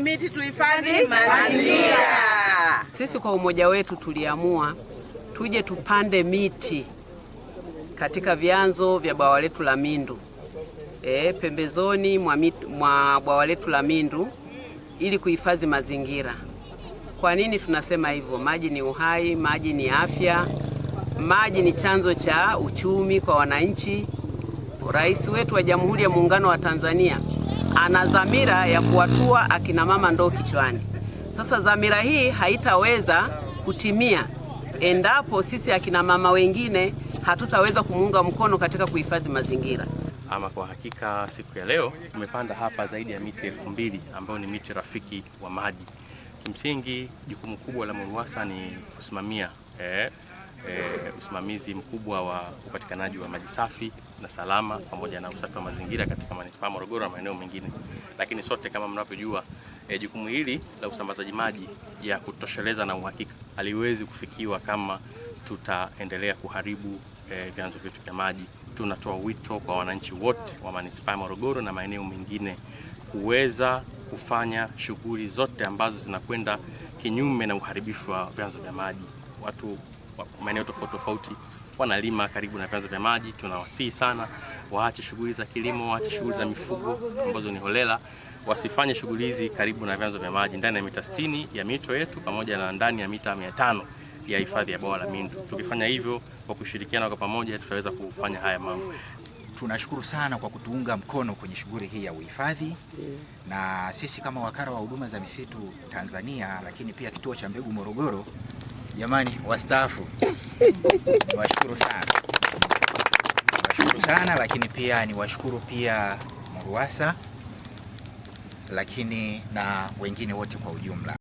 miti tuhifadhi mazingira. Sisi kwa umoja wetu tuliamua tuje tupande miti katika vyanzo vya bwawa letu la Mindu, pembezoni mwa bwawa letu la Mindu ili kuhifadhi mazingira. Kwa nini tunasema hivyo? Maji ni uhai, maji ni afya, maji ni chanzo cha uchumi kwa wananchi. Rais wetu wa Jamhuri ya Muungano wa Tanzania ana dhamira ya kuwatua akina mama ndoo kichwani. Sasa dhamira hii haitaweza kutimia endapo sisi akina mama wengine hatutaweza kumuunga mkono katika kuhifadhi mazingira. Ama kwa hakika siku ya leo tumepanda hapa zaidi ya miti 2000 ambayo ni miti rafiki wa maji. Kimsingi jukumu kubwa la MORUWASA ni kusimamia usimamizi mkubwa wa upatikanaji wa maji safi na salama pamoja na usafi wa mazingira katika manispaa Morogoro na maeneo mengine. Lakini sote kama mnavyojua, jukumu hili la usambazaji maji ya kutosheleza na uhakika haliwezi kufikiwa kama tutaendelea kuharibu vyanzo vyetu vya maji. Tunatoa wito kwa wananchi wote wa manispaa ya Morogoro na maeneo mengine kuweza kufanya shughuli zote ambazo zinakwenda kinyume na uharibifu wa vyanzo vya maji. Watu wa maeneo tofauti tofauti wanalima karibu na vyanzo vya maji. Tunawasihi sana waache shughuli za kilimo, waache shughuli za mifugo ambazo ni holela, wasifanye shughuli hizi karibu na vyanzo vya maji, ndani ya mita 60 ya mito yetu pamoja na ndani ya mita 500 ya hifadhi ya bwawa la Mindu. Tukifanya hivyo kwa kushirikiana kwa pamoja, tutaweza kufanya haya mambo. Tunashukuru sana kwa kutuunga mkono kwenye shughuli hii ya uhifadhi, na sisi kama wakala wa huduma za misitu Tanzania, lakini pia kituo cha mbegu Morogoro, jamani wastaafu, niwashukuru sana, niwashukuru sana, lakini pia niwashukuru pia MORUWASA, lakini na wengine wote kwa ujumla.